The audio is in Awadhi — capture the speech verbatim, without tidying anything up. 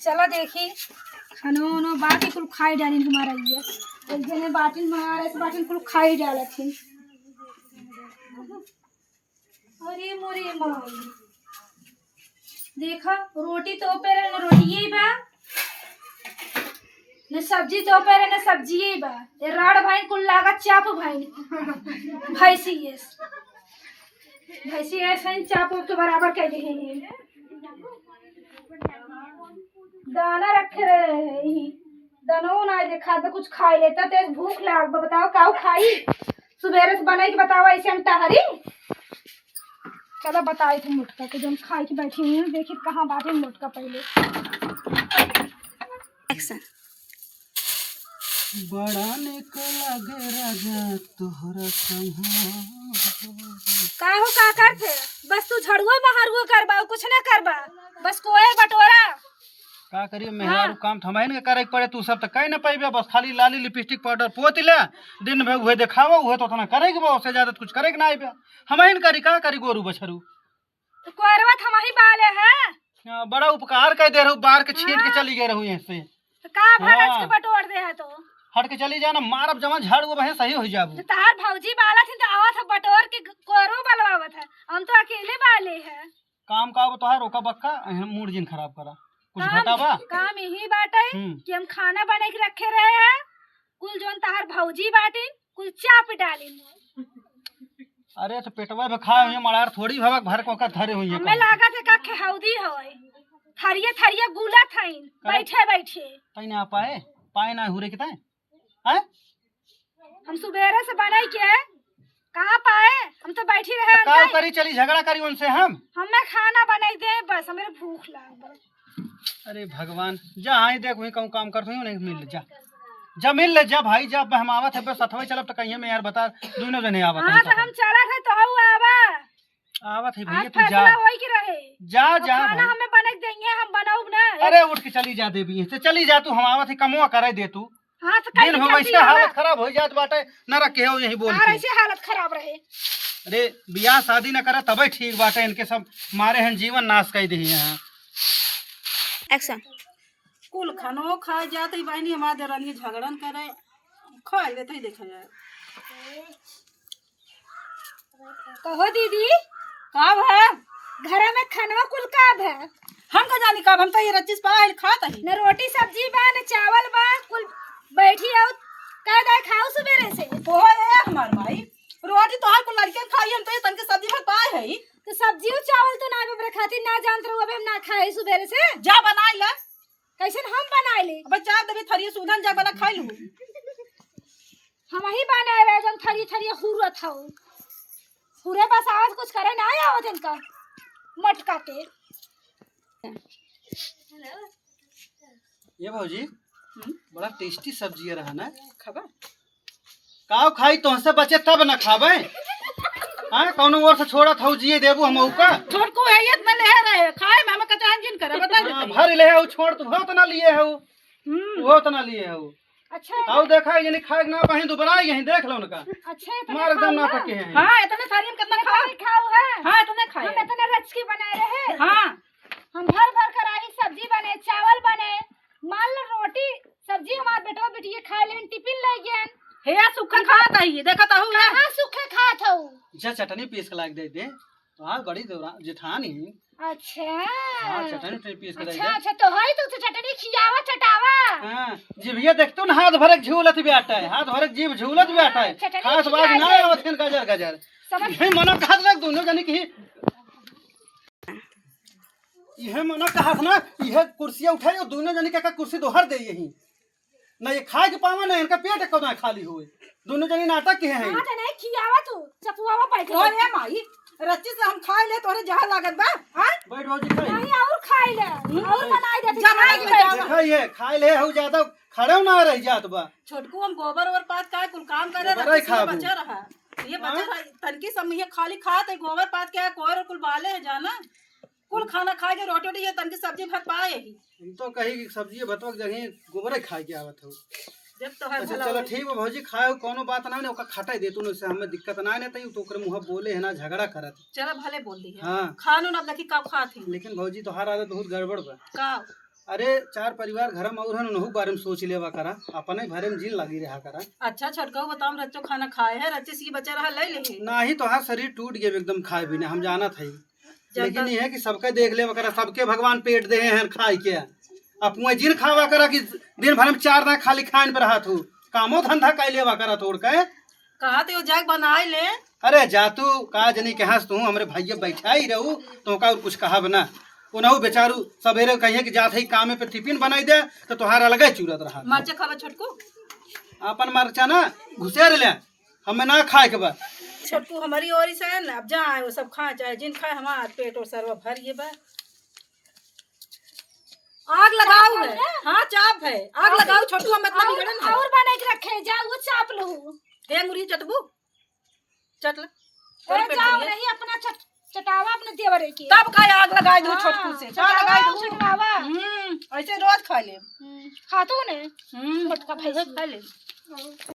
चला देखी, खानो उनो बाटी कुल खाई डालिन हमारा ये। एक जने बाटिन मंगा रहे, बाटिन कुल खाई डालत ही। अरे मोरे माई, देखा, रोटी तो पे रहे, न रोटिये बा, न सब्जी तो पे रहे, न सब्जिये बा। ये राड़ भाई कुल लागत चाप भाई, भैंसी ये, भैंसी ऐसे ही चाप के बराबर कर दे हैं। दाना रखे रहे हैं, दनो ना देखा तो कुछ खाई लेता, तेज भूख लाग बा, बताओ काऊ खाई? सुबेरे से बनाई के बताओ, ऐसे हम टहरी। चलो बताई थे मोटका के, जब खाई के बैठी हुई हूँ, देखी कहाँ बाटे मोटका पहले। एक्शन। बड़ा निक लागे राजा तोहरा संघवा। का हो, का करथे? बस तू झड़ुआ बहारुआ करबा, कुछ ना करबा, बस कोयल बटोरा। का करिए मेहरारू, हाँ। काम त हमहिन के करे के पड़े, तू सब त कह न पइबे, बस खाली लाली लिपस्टिक पाउडर पोत ले, दिन भर उहे देखावा, उहे तो उतना करे के बा, उससे ज्यादा त कुछ करे के ना आइबे। हमहिन करी, का करी गोरू बछरू? तो कोयरवा त हमही बाले है। हाँ, बड़ा उपकार कह दे रहू, बार के छीट के हाँ। चली गए रहू यहाँ से। तो का भर हाँ। के बटोर दे है तो? हट के चली जा ना, मारब जमा झाड़ वो बहे सही हो जाबू। तो तहार भौजी बाला थी तो आवत है बटोर के कोयरवा बलवावत है, हम तो अकेले बाले है। काम का बा तोहार, ओका बक्का, एहन मूड जिन खराब करा। कुछ काम, घटा बा? काम यही बाटे हम्म। कि हम खाना बने के रखे रहे हैं, कुल जोन तहार भौजी बाटिन, कुल चाप डालिन। अरे तो पेटवा में खाए हुए मड़ार थोड़ी भवक भर को का धरे हुई है हमें कौन? लागत है का खेहौदी होय, थरिये थरिये गुलत हईन, करे? बैठे बैठे। तई ना पाए, पाए ना हुरे के तय। हैं? हम सुबेरे से बनाई के कहाँ पाए? हम तो बैठी रहे तो का अंदर। करी, चली झगड़ा करी उनसे हम? हमें खाना बनाई दे बस, हमें भूख लाग बा। अरे भगवान, जा आई देख वहीं कहूँ काम करत हुई, उन्हें मिल ले जा। जा मिल ले जा भाई, जा अब हम आवत है बस सथवे चलब तो कहिए में यार बता, दोनों जने आवत हाँ, हैं तो सथवे। हम चलत है तो हऊ आवा। आवत है भैया, आज तू फैसला जा। होई के रहे। जा, और जा खाना भाई। हमें बने के देंगे, हम बनाउब ना। अरे उठ के चली जा देवी, से चली जा तू, हम आवत है, कमवा करे दे तू। हाँ, तो दिन कहीं भर चलती वैसे है हालत ना। खराब हो जात बाटे, न रखे हो यही बोल हाँ, के। ऐसे हालत खराब रहे। अरे बियाह शादी न करे तबे ठीक बाटे, इनके सब मारे हैं जीवन नाश कर दिए हैं। एक्शन। कुल खानो खा जात ही बहनी, हमारे देवरानी झगड़न करे, खा लेते ही देखा जाए। कहो दीदी। का भा? घर में खानवा कुल का भा? हम का जानी का, हम तो ये रच्चिस पायल खात ही। न रोटी सब्जी बा, न चावल बा, कुल बैठी आउ, कह दे खाओ सुबेरे से। ओहो, ए हमार माई, रोटी तोहार कुल लड़के खाई, हम तो ये तनके सब्जी भात पाए है। तो सब्जी और चावल तो ना बबरे खातिर ना जानत रहू, अबे हम ना खाए सुबेरे से। जा बनाई ला। कैसन हम बनाए ले? अब चार देवी थरिये सूधन जा बना खाई लू। हम ही बनाए रहे जन थरिये थरिये हुरत हऊ। हुरे बस आवाज कुछ करे ना आवत इनका मटका के। ये भौजी, हम्म? बड़ा टेस्टी सब्जी रहा ना। खाबा? काव खाई तोहसे बचे तब न खाबे। हाँ, कौनो ओर से छोड़त हऊ जिए देबू हम का? छोटकू है ये इतना लेहे रहे, खाए में हमें कचान जिन करे, बता हाँ, देते। भर ले हऊ छोड़ तू, बहुत ना लिए हऊ। हम्म। बहुत ना लिए हऊ। अच्छा। ताऊ देखा, ये नहीं खाए ना पाही, दुबराई यहीं देख लो उनका। अच्छा, इतने मार एकदम खाऊ नाटक है? के हैं। हाँ, इतने थारी में कितना इतने खाओ? खाऊ है? हाँ, इतने खाए। हम इतने रच के बनाए रहे। हाँ। हम भर भर कराही सब्जी बने, चावल बने, मान लो रोटी, सब्जी हमार बेटवा बिटिया खाए लेन, टिफिन ले गए। हे, सूखा खात है ये, देखत हऊ ये। कहाँ सूखा खात हऊ? जा चटनी पीस के लाग दे दे। तो हाँ, बड़ी देवरा-, जेठानी। अच्छा। हाँ, चटनी उटनी पीस के अच्छा, दे दे। अच्छा, तो हई तो, तो चटनी खियावा, चटावा। हाँ, जिभिया देखतू ना, हाथ भरक झूलत बैठा है, हाथ भरक जीभ झूलत हाँ, बैठा है। चटनी खास बात खिया ना दे। आवत है गजर गजर। समझ इहे मना कहत रख दोनों जनी की। इहे मना कहत ना, इहे कुर्सिया उठाई और दोनों जनी के का कुर्सी दोहर दे यही। ना ये खाए के पावे, ना इनका पेट कौनो खाली होए। दोनों जनी नाटक के हैं। हाँ, तो नहीं खियावा तू, चपुआवा बैठ ओ गई। रे माई, रच्ची से हम खाए ले, तोरे जहर लागत बा, हाँ? बैठ भौजी खाई। नहीं, और खाई ले, हम्म। और बनाई देती जमाई खाई के ले। जावा। देखा ये, खाए ले हऊ ज्यादा खड़े ना रह जात बा। छोटकू हम गोबर ओबर पात का कुल काम करे गोबर रहती ही से खाबू। बचा रहा। ये हाँ? बचा रहा, तनकी सब ये खाली खात है, गोबर पात के कोयर कुल बाले है जाना। कुल खाना खाए के रोटी वोटी, ये तनकी सब्जी भात पाए ही। हम तो कही कि सब्जी भात के जगह गोबरे खाए के आवत हो। जब तो है अच्छा, भला चलो होई। ठीक बा भौजी, खाए कोनो बात ना, ने ओका खटाई दे तू, ने से हमें दिक्कत ना, ने तई तो ओकरे मुँह बोले है ना, झगड़ा करत। चलो भले बोल दी है। हाँ। खानो ना देखी कब खात ही। लेकिन भौजी तोहार आदत बहुत गड़बड़ बा। का? अरे, चार परिवार घर में और हन, उनहु के बारे में सोच लेवा करा, अपने भरे में जिन लगी रहा करा। अच्छा छोटकऊ, बताओ, रच्चो खाना खाए है? रच्चे सी बचा रहा, ले ले। नाही, तोहार शरीर टूट गए एकदम खाए बिना, हम जानत है। लेकिन ये है कि सबके देख लेवा करा, सबके भगवान पेट दे हैं खाए के। अब वह जिन खावा करा कि दिन भर में चार दाना खाली खाए पर रहा तू, कामो धंधा कर लेवा करा तोड़ के। कहा तो यो जाके बनाए ले। अरे जा तू, का जनी के हंस तू, हमरे भैया बैठा ही रहू, तो का और कुछ कहब ना। उनहु बेचारू सवेरे कहिए कि जात है कामे पे टिफिन बनाई दे, तो तोहार अलगे चूरत रहा। मरचा खाबा छोटकू? अपन मरचा ना घुसेर ले, हमें ना खाए के बा। छोटकू हमारी ओर से है ना, अब जा आए, वो सब खाए चाहे जिन खाए, हमार पेट और सरवा भर ये बा। आग लगाऊ है। हाँ, चाप है। आग लगाऊ छोटकू, हम इतना बिगड़न है। और बना के रखे, जा वो चाप लो। हे अंगुरी चटबू, चट ले। अरे जाओ रही अपना चट-, चटावा अपने देवरे के। तब का आग लगाई दू हाँ, छोटकू से? का चटावा, लगाई दू? चटावा। हम्म, ऐसे रोज खा ले। हम्म, खातो ने। हम्म, छोटका भाई रोज खा ले।